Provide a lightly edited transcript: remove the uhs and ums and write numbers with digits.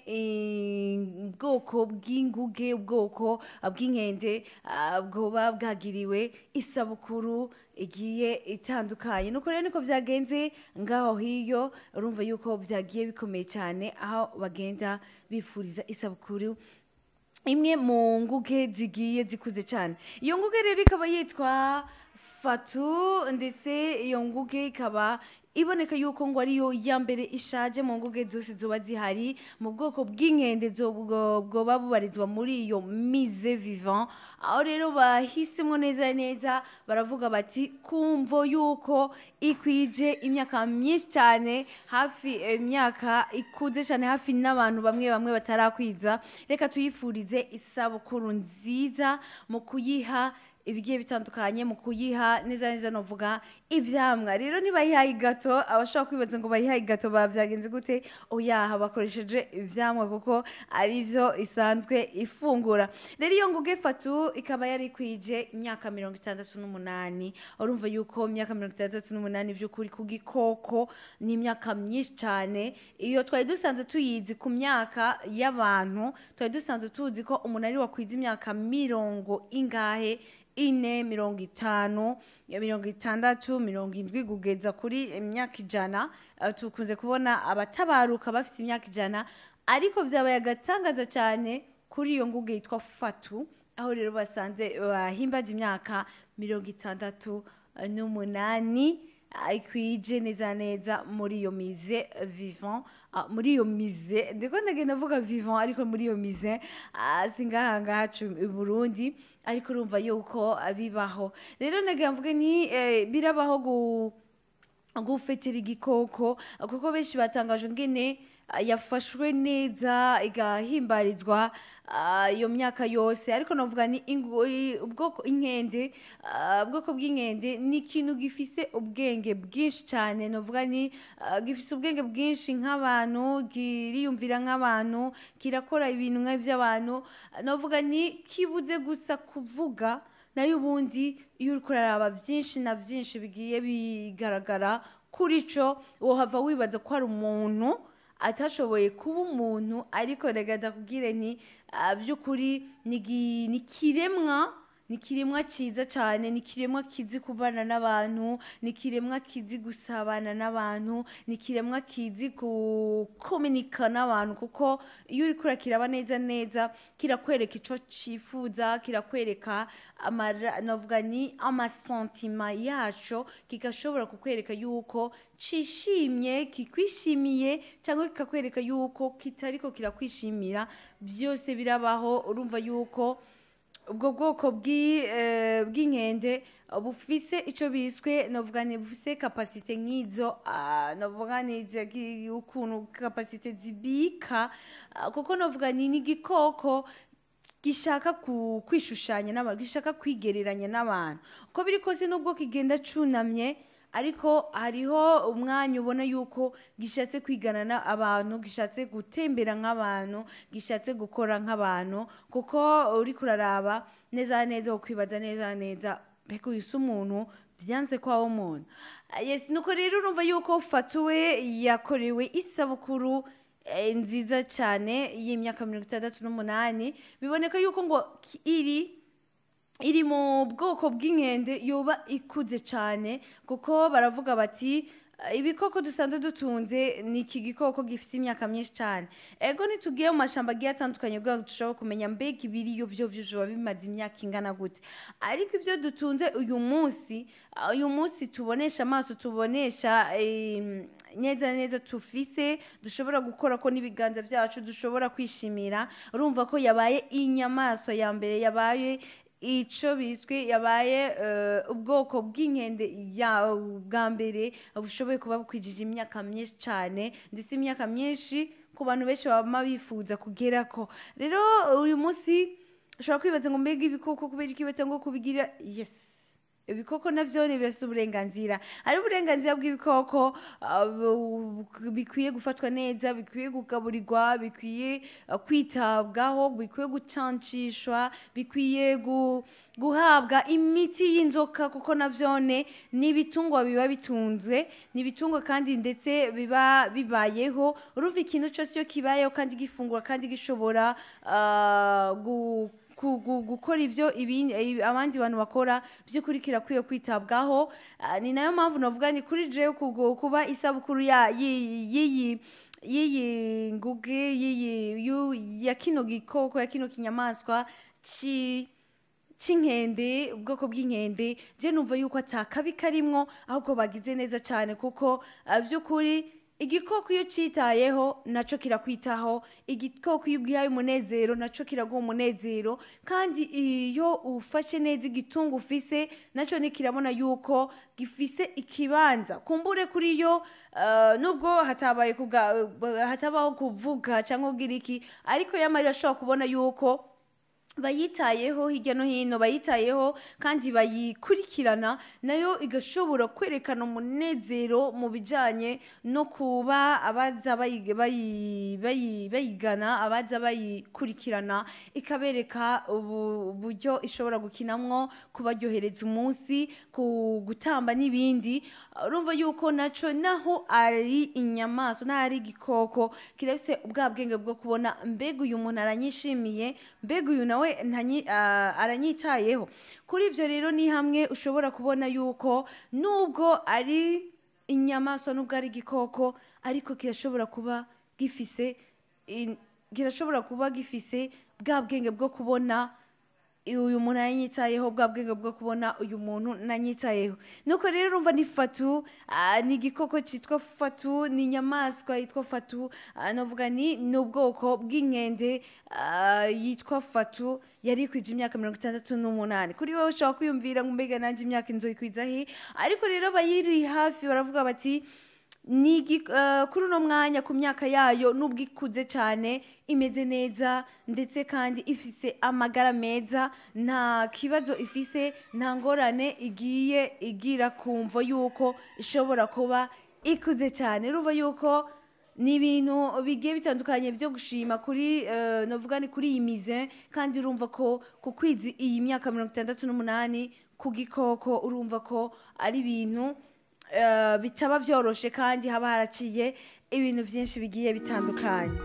Ubwoko bw'inguge, ubwoko bw'inkende bwoba bwagiriwe isabukuru igiye itandukanye. Nuko rero niko vyagenze ngaho hiyo. Urumva yuko vyagiye bikomeye cyane, aho bagenda bifuriza isabukuru imwe mu nguge zigiye zikuze cyane. Iyo nguge rero ikaba yitwa Fatu, ndetse iyo nguge ikaba iboneka yuko ngo ariyo ya mbere ishaje mu nguge zose zoba zihari mu bwoko bw'inkende bwoba bubarizwa muri iyo musée vivant. Aho rero bahisemo neza neza, baravuga bati kumvo yuko ikwije imyaka myinshi cyane, hafi imyaka ikuze cyane, hafi n'abantu bamwe bamwe batarakwiza, reka tuyifurize isabukuru nziza mu kuyiha ibigiye bitandukanye, mu kuyiha neza neza novuga ivyamwa. Rero nibayihaye igato, abashobora kwibaza ngo bayihaye igato bavyagenze gute? Oya, bakoresheje ivyamwa kuko arivyo isanzwe ifungura. Rero iyo nguge Fatu ikaba yari kwije imyaka 68. Urumva yuko imyaka 68 vy'ukuri ku gikoko ni imyaka myinshi cyane. Iyo twari dusanzwe tuyizi ku myaka y'abantu, twari dusanzwe tuzi ko umuntu ari wakwiza imyaka mirongo ingahe, ine, 50, 60, 70 kugeza kuri imyaka 100. Tukunze kubona abatabaruka bafite imyaka 100, ariko vyabaye agatangaza cyane kuri iyo nguge yitwa Fatu, aho rero basanze bahimbaje imyaka 68 ikwije neza neza muri iyo musée vivant, muri iyo musée, ndiko ndagenda mvuga vivant, ariko muri iyo musée, singaha ngahacu i Burundi. Ariko urumva yuko bibaho. Rero nagira mvuge nti birabaho gufetera igikoko, kuko benshi batangaje ngene yafashwe neza, igahimbarizwa iyo myaka yose. Ariko novuga ni ubwoko inkende, ubwoko bw'inkende ni ikintu gifise ubwenge bwinshi cyane. Novuga ni gifise ubwenge bwinshi nk'abantu, kiriyumvira nk'abantu, kirakora ibintu nk'iby'abantu. Novuga ni kibuze gusa kuvuga, nayo ubundi iyo uriko uraraba byinshi na byinshi bigiye bigaragara kuri co, wohava wibaza ko hari umuntu atashoboye kuba umuntu. Ariko reka ndakubwire nti by'ukuri ni kiremwa, ni ikiremwa cyiza cyane, ni ikiremwa kizi kubana n'abantu, ni ikiremwa kizi gusabana n'abantu, ni ikiremwa kizi gukominika n'abantu, kuko iyo uriko urakiraba neza neza kirakwereka ico cifuza, kirakwereka novuga ni amasentima yaco, kigashobora kukwereka yuko cishimye, kikwishimiye, cyangwa kikakwereka yuko kitariko kirakwishimira. Byose birabaho. Urumva yuko ubwo bwoko bw'inkende bufise ico biswe, novuga ni bufise capacité nk'izo, novuga ni ukuntu capacité zibika, kuko novuga ni n'igikoko gishaka kwishushanya n'abantu, gishaka kwigereranya n'abantu. Uko biri kose, nubwo kigenda cunamye, ariko hariho umwanya ubona yuko gishatse kwigana abantu, gishatse gutembera nk'abantu, gishatse gukora nk'abantu, kuko uri kuraraba neza neza ukwibaza neza neza, mbega uyu si umuntu? Byanze ko aba umuntu. Yes, nuko rero urumva yuko Fatuwe yakorewe isabukuru nziza cyane y'imyaka 68. Biboneka yuko ngo iri mu bwoko bw'inkende yoba ikuze cyane, kuko baravuga bati ibikoko dusanzwe dutunze ni iki gikoko gifite imyaka myinshi cyane. Ego, ntitugiye mu mashamba agiye atandukanye kugira ngo dushobore kumenya mbega ibiriyo vyo vyoba bimaze imyaka ingana gute, ariko ibyo dutunze uyu munsi, uyu munsi tubonesha amaso, tubonesha neza neza, tufise, dushobora gukora ko n'ibiganza byacu, dushobora kwishimira, urumva ko yabaye inyamaswa ya mbere, yabaye ico biswe, yabaye ubwoko bw'inkende ya bwa mbere bushoboye kuba bukwijije imyaka myinshi cyane, ndetse imyaka myinshi ku bantu benshi baba bifuza kugerako. Rero uyu munsi ushobora kwibaza ngo mbega ibikoko kubera iki batangwa kubigira? Yes. Ibikoko navyo birafise uburenganzira. Hari uburenganzira bw'ibikoko bikwiye gufatwa neza, bikwiye kugaburirwa, bikwiye kwitabwaho, bikwiye gucancishwa, bikwiye guhabwa imiti y'inzoka, kuko navyone ni ibitungwa biba bitunzwe, ni ibitungwa kandi ndetse biba bibayeho. Urumva ikintu cose iyo kibayeho kandi gifungura kandi gishobora gukora ivyo abandi bantu bakora, vy'ukuri kirakwiye kwitabwaho. Ni nayo mpamvu navuga ni kuri jewe kuba isabukuru ya y'iyi nguge, y'iyi ya kino gikoko, ya kino kinyamaswa c'inkende, ubwoko bw'inkende, je numva yuko ata kabi karimwo, ahubwo bagize neza cane, kuko vy'ukuri igikoko iyo citayeho naco kirakwitaho, igikoko iyo ugihaye umunezero naco kiraguha umunezero, kandi iyo ufashe neza igitunga ufise naco ntikirabona yuko gifise ikibanza kumbure kuri yo, nubwo hatabaye hatabaho kuvuga cyangwa kugira iki, ariko yamara irashobora kubona yuko bayitayeho hirya no hino, bayitayeho kandi bayikurikirana, nayo igashobora kwerekana umunezero mu bijanye no kuba abaza bayigana, abaza bayikurikirana, ikabereka uburyo ishobora gukinamwo, kubaryohereza umunsi, gutamba n'ibindi. Urumva yuko naco naho ari inyamaswa, naho ari igikoko, kirafise ubwa bwenge bwo kubona mbega uyu muntu aranyishimiye, mbega uyu nawe aranyitayeho. Kuri ivyo rero ni hamwe ushobora kubona yuko nubwo ari inyamaswa, nubwo ari igikoko, ariko kirashobora kuba gifise kirashobora kuba gifise bwa bwenge bwo kubona uyu muntu aranyitayeho, bwa bwenge bwo kubona uyu muntu nanyitayeho. Nuko rero urumva ni Fatu, ni igikoko cyitwa Fatu, ni inyamaswa yitwa Fatu, novuga ni n'ubwoko bw'inkende, yitwa Fatu, yari ikwije imyaka 68. Kuri wowe ushobora kwiyumvira ngo mbega nanjye imyaka inzoyikwiza he? Ariko rero bayiri hafi baravuga bati kuri uno mwanya ku myaka yayo, nubwo ikuze cyane, imeze neza, ndetse kandi ifise amagara meza, nta kibazo ifise, nta ngorane igiye igira kumvo yuko ishobora kuba ikuze cyane. Urumva yuko ni ibintu bigiye bitandukanye byo gushima kuri novuga ni kuri iyi musée, kandi urumva ko ku kwizi iyi myaka 68 ku gikoko, urumva ko ari ibintu bitaba vyoroshe, kandi haba haraciye ibintu vyinshi bigiye bitandukanye.